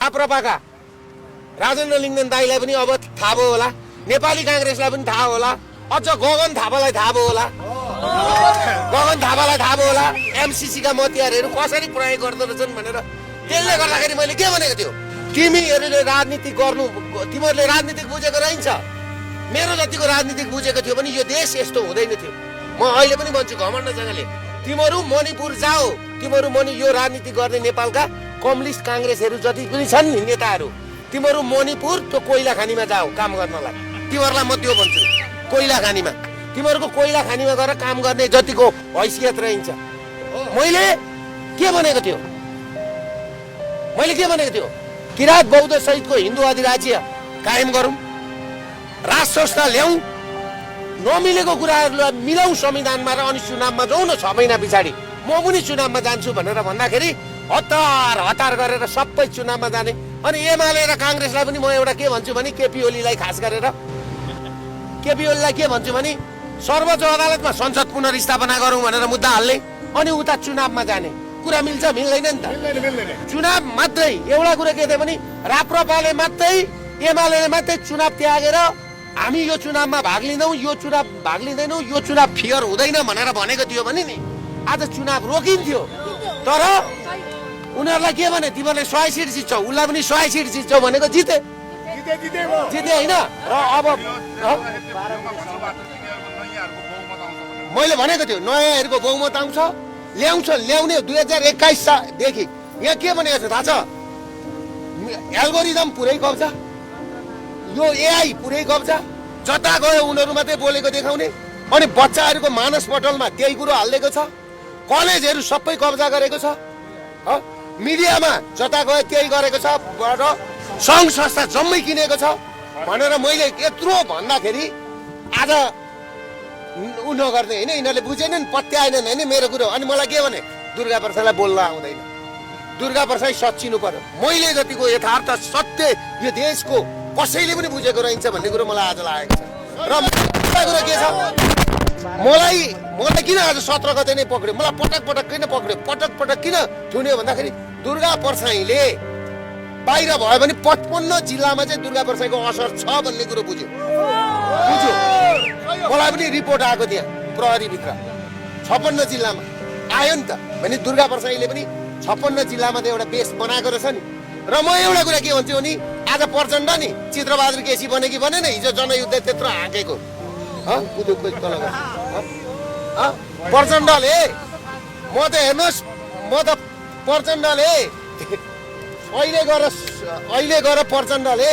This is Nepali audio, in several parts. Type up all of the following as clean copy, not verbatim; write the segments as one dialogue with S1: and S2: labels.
S1: आप्रपाका राजेन्द्र लिङ्गदेन दाईलाई पनि अब थाहा भयो होला, नेपाली काङ्ग्रेसलाई पनि थाहा होला, अझ गगन थापालाई थाहा भयो होला, गगन थापालाई थाहा भयो होला एमसीसीका मतियारहरू कसरी प्रयोग गर्दो रहेछन् भनेर। त्यसले गर्दाखेरि मैले के भनेको थियो, तिमीहरूले राजनीति गर्नु, तिमीहरूले राजनीतिक बुझेको रहन्छ, मेरो जतिको राजनीतिक बुझेको थियो भने यो देश यस्तो हुँदैन थियो। म अहिले पनि भन्छु घमण्डसँगले, तिमीहरू मणिपुर जाओ, तिमीहरू यो राजनीति गर्ने नेपालका कम्युनिस्ट काङ्ग्रेसहरू जति पनि छन् नि नेताहरू, तिमीहरू मणिपुर त्यो कोइला खानीमा जाओ काम गर्नलाई। तिमीहरूलाई म त्यो भन्छु, कोइला खानीमा, तिमीहरूको कोइला खानीमा गएर काम गर्ने जतिको हैसियत रहन्छ। मैले के भनेको थियो, किराँत बौद्ध सहितको हिन्दू अधिराज्य कायम गरौँ, राज संस्था ल्याउँ, नमिलेको कुराहरूलाई मिलाउँ संविधानमा र अनि चुनावमा जाउँ न 6 महिना पछाडि म पनि चुनावमा जान्छु भनेर भन्दाखेरि हतार गरेर सबै चुनावमा जाने। अनि एमाले र काङ्ग्रेसलाई पनि म एउटा के भन्छु भने, केपी ओलीलाई खास गरेर केपी ओलीलाई के भन्छु भने सर्वोच्च अदालतमा संसद पुनर्स्थापना गरौँ भनेर मुद्दा हाल्ने, अनि उता चुनावमा जाने। कुरा मिल्छ मिल्दैन नि त? चुनाव मात्रै एउटा कुरा के थियो भने राप्रपाले मात्रै एमाले मात्रै चुनाव त्यागेर हामी यो चुनावमा भाग लिँदैनौँ, यो चुनाव भाग लिँदैनौँ, यो चुनाव फेयर हुँदैन भनेर भनेको थियो भने नि आज चुनाव रोकिन्थ्यो। तर उनीहरूलाई के भने, तिमीहरूले 100 सिट जित्छौ, उसलाई पनि 100 सिट जित्छौ भनेको जिते होइन। र अब मैले भनेको थियो नयाँहरूको बहुमत आउँछ, ल्याउने 2021 यहाँ के भनेको छ थाहा छ? एल्गोरिदम पुरै कब्जा, यो एआई पुरै कब्जा, जता गयो उनीहरू मात्रै बोलेको देखाउने, अनि बच्चाहरूको मानस पटलमा त्यही कुरो हालिदिएको छ, कलेजहरू सबै कब्जा गरेको छ, मिडियामा जता गयो त्यही गरेको छ, सङ्घ संस्था जम्मै किनेको छ भनेर मैले यत्रो भन्दाखेरि आज उ नगर्ने होइन, यिनीहरूले बुझेनन्, पत्याएनन् होइन मेरो कुरो। अनि मलाई के भने, दुर्गा प्रसादलाई बोल्न आउँदैन, दुर्गा प्रसाद सच्चिनु पर्यो। मैले जतिको यथार्थ सत्य यो देशको कसैले पनि बुझेको रहन्छ भन्ने कुरो मलाई आज लागेको छ। र कुरो के छ, मलाई किन आज 17 गते नै पक्रियो, मलाई पटक किन पक्रियो, पटक किन थुन्यो भन्दाखेरि दुर्गा प्रसाईले बाहिर भयो भने 55 जिल्लामा चाहिँ दुर्गा प्रसाईको असर छ भन्ने कुरो बुझ्यो। मलाई पनि रिपोर्ट आएको त्यहाँ प्रहरीभित्र 56 जिल्लामा आयो नि त भने दुर्गा प्रसाईले पनि 56 जिल्लामा त एउटा बेस बनाएको रहेछ नि। र म एउटा कुरा के भन्छु भने आज प्रचण्ड नि चित्रबहादुर केसी बने कि बनेन, हिजो जनयुद्ध त्यत्रो हाँकेको प्रचण्डले, म त हेर्नुहोस्, प्रचण्डले अहिले गएर प्रचण्डले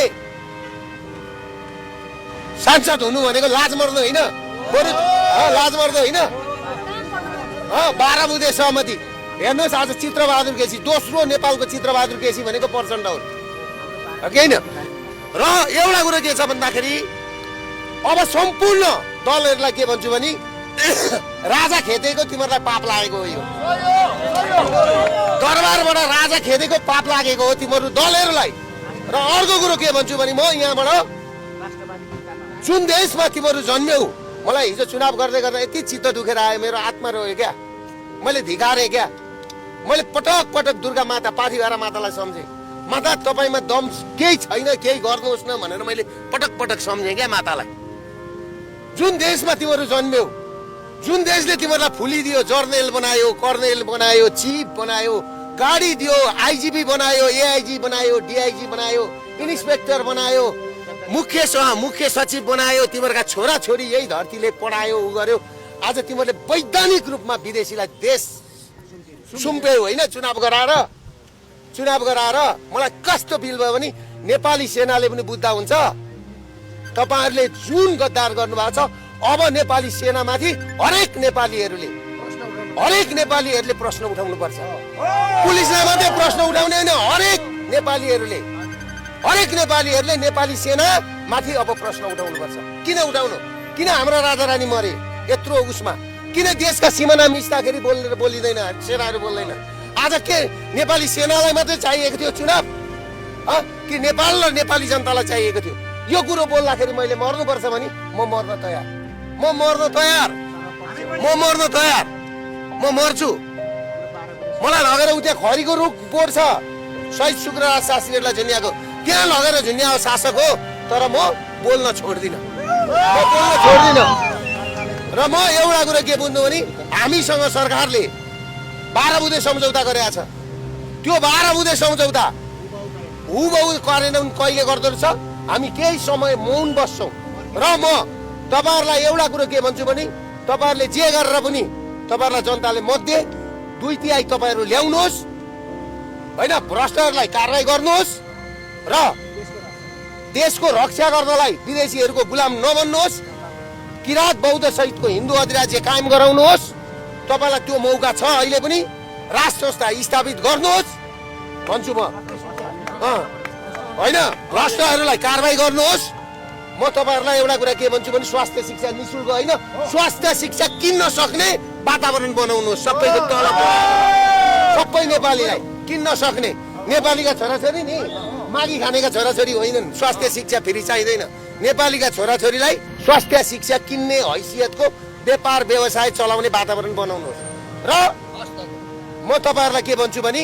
S1: सांसद हुनु भनेको लाज मर्नु होइन, बरु लाज मर्नु होइन, 12 बुँदे सहमति। हेर्नुहोस् आज चित्रबहादुर केसी, दोस्रो नेपालको चित्रबहादुर केसी भनेको प्रचण्ड हो कि होइन? र एउटा कुरो के छ भन्दाखेरि अब सम्पूर्ण दलहरूलाई के भन्छु भने राजा खेदेको तिमीहरूलाई पाप लागेको हो, यो दरबारबाट राजा खेदेको पाप लागेको हो तिमीहरू दलहरूलाई। र अर्को कुरो के भन्छु भने म यहाँबाट जुन देशमा तिमीहरू जन्म्यौ, मलाई हिजो चुनाव गर्दै गर्दा यति चित्त दुखेर आयो, मेरो आत्मा रोयो क्या, मैले धिकारेँ क्या। मैले पटक दुर्गा माता पाथिभरा मातालाई सम्झेँ, माता तपाईँमा दम केही छैन, केही गर्नुहोस् न भनेर मैले पटक सम्झेँ क्या मातालाई। जुन देशमा तिमीहरू जन्म्यौ, जुन देशले तिमीहरूलाई फुलिदियो, जर्नेल बनायो, कर्नेल बनायो, चिफ बनायो, गाडी दियो, आइजिपी बनायो, एआइजी बनायो, डिआइजी बनायो, इन्सपेक्टर बनायो, मुख्य सचिव बनायो, तिमीहरूका छोराछोरी यही धरतीले पढायो, उ गर्यो। आज तिमीहरूले वैधानिक रूपमा विदेशीलाई देश सुम्प्यौ होइन, चुनाव गराएर मलाई कस्तो फिल भयो भने नेपाली सेनाले पनि बुझ्दा हुन्छ तपाईहरुले जुन गद्दार गर्नुभएको छ। अब नेपाली सेनामाथि हरेक नेपालीहरूले प्रश्न उठाउनु पर्छ। पुलिसले मात्रै प्रश्न उठाउने होइन, हरेक नेपालीहरूले नेपाली सेना माथि अब प्रश्न उठाउनु पर्छ। किन उठाउनु? किन हाम्रो राजा रानी मरे यत्रो उसमा? किन देशका सिमाना मिच्दाखेरि बोलिँदैन, सेनाहरू बोल्दैन? आज के नेपाली सेनालाई मात्रै चाहिएको थियो चुनाव कि नेपाल र नेपाली जनतालाई चाहिएको थियो? यो कुरो बोल्दाखेरि मैले मर्नुपर्छ भने म मर्न तयार, म मर्छु। मलाई लगेर उता खरीको रुख बोर्छ, शहीद शुक्रराज शास्त्रीहरूलाई झुन्याएको त्यहाँ लगेर झुन्याएको शासक हो। तर म बोल्न छोड्दिनँ, र म एउटा कुरा के बुझ्नु भने हामीसँग सरकारले 12 बुँदे सम्झौता गरेको छ। त्यो 12 बुँदे सम्झौता हुबहु कार्यान्वयन कहिले गर्दो रहेछ, हामी केही समय मौन बस्छौँ। र म तपाईँहरूलाई एउटा कुरो के भन्छु भने तपाईँहरूले जे गरेर पनि तपाईँहरूलाई जनताले मध्ये 2/3 तपाईँहरू ल्याउनुहोस् होइन, भ्रष्टहरूलाई कारवाही गर्नुहोस् र देशको रक्षा गर्नलाई विदेशीहरूको गुलाम नबन्नुहोस्, किराँत बौद्ध सहितको हिन्दू अधिराज्य कायम गराउनुहोस्। तपाईँलाई त्यो मौका छ अहिले पनि, राष्ट्र संस्था स्थापित गर्नुहोस् भन्छु म होइन, भ्रष्टहरूलाई कारवाही गर्नुहोस्। म तपाईँहरूलाई एउटा कुरा के भन्छु भने स्वास्थ्य शिक्षा निःशुल्क होइन, स्वास्थ्य शिक्षा किन्न सक्ने वातावरण बनाउनुहोस्। सबैको तलब सबै नेपालीलाई किन्न सक्ने, नेपालीका छोराछोरी नि मागी खानेका छोराछोरी होइनन्, स्वास्थ्य शिक्षा फेरि चाहिँदैन। नेपालीका छोराछोरीलाई स्वास्थ्य शिक्षा किन्ने हैसियतको व्यापार व्यवसाय चलाउने वातावरण बनाउनुहोस्। र म तपाईँहरूलाई के भन्छु भने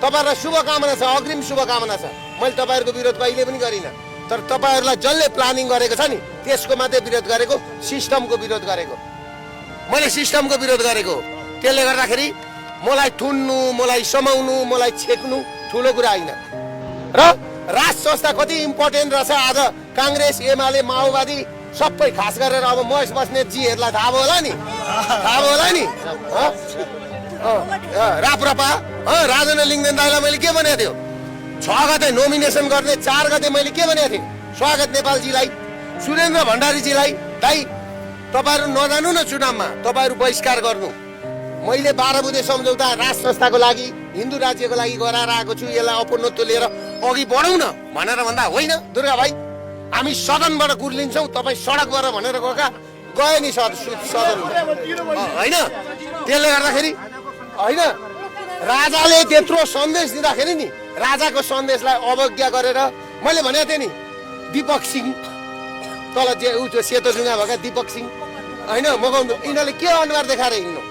S1: तपाईँहरूलाई शुभकामना छ, अग्रिम शुभकामना छ। मैले तपाईँहरूको विरोध कहिले पनि गरिनँ, तर तपाईँहरूलाई जसले प्लानिङ गरेको छ नि त्यसको मात्रै विरोध गरेको, सिस्टमको विरोध गरेको। मैले सिस्टमको विरोध गरेको, त्यसले गर्दाखेरि मलाई थुन्नु, मलाई समाउनु, मलाई छेक्नु ठुलो कुरा होइन। र राष्ट्र संस्था कति इम्पोर्टेन्ट रहेछ आज काङ्ग्रेस, एमाले, माओवादी सबै खास गरेर अब महेश बस्नेतजीहरूलाई थाहा भयो होला नि, राप्रपा राजेन्द्र लिङ्गदेन दाइलाई मैले के भनेको थियो, 6 गते नोमिनेसन गर्ने, 4 गते मैले के भनेको थिएँ, स्वागत नेपालजीलाई, सुरेन्द्र भण्डारीजीलाई, दाइ तपाईँहरू नजानु न चुनावमा, तपाईँहरू बहिष्कार गर्नु। मैले 12 बुँदे सम्झौता राष्ट्र संस्थाको लागि, हिन्दू राज्यको लागि गराएर आएको छु, यसलाई अपनत्व लिएर अघि बढौँ न भनेर भन्दा होइन दुर्गा भाइ, हामी सदनबाट गुर्लिन्छौँ, तपाईँ सडकबाट भनेर गयो नि सदन होइन। त्यसले गर्दाखेरि होइन, राजाले त्यत्रो सन्देश दिँदाखेरि नि राजाको सन्देशलाई अवज्ञा गरेर मैले भनेको थिएँ नि, दीपक सिंह तल जे ऊ त्यो सेतो जुङ्गा भएका दीपक सिंह होइन, मगाउनु, यिनीहरूले के अनुहार देखाएर हिँड्नु।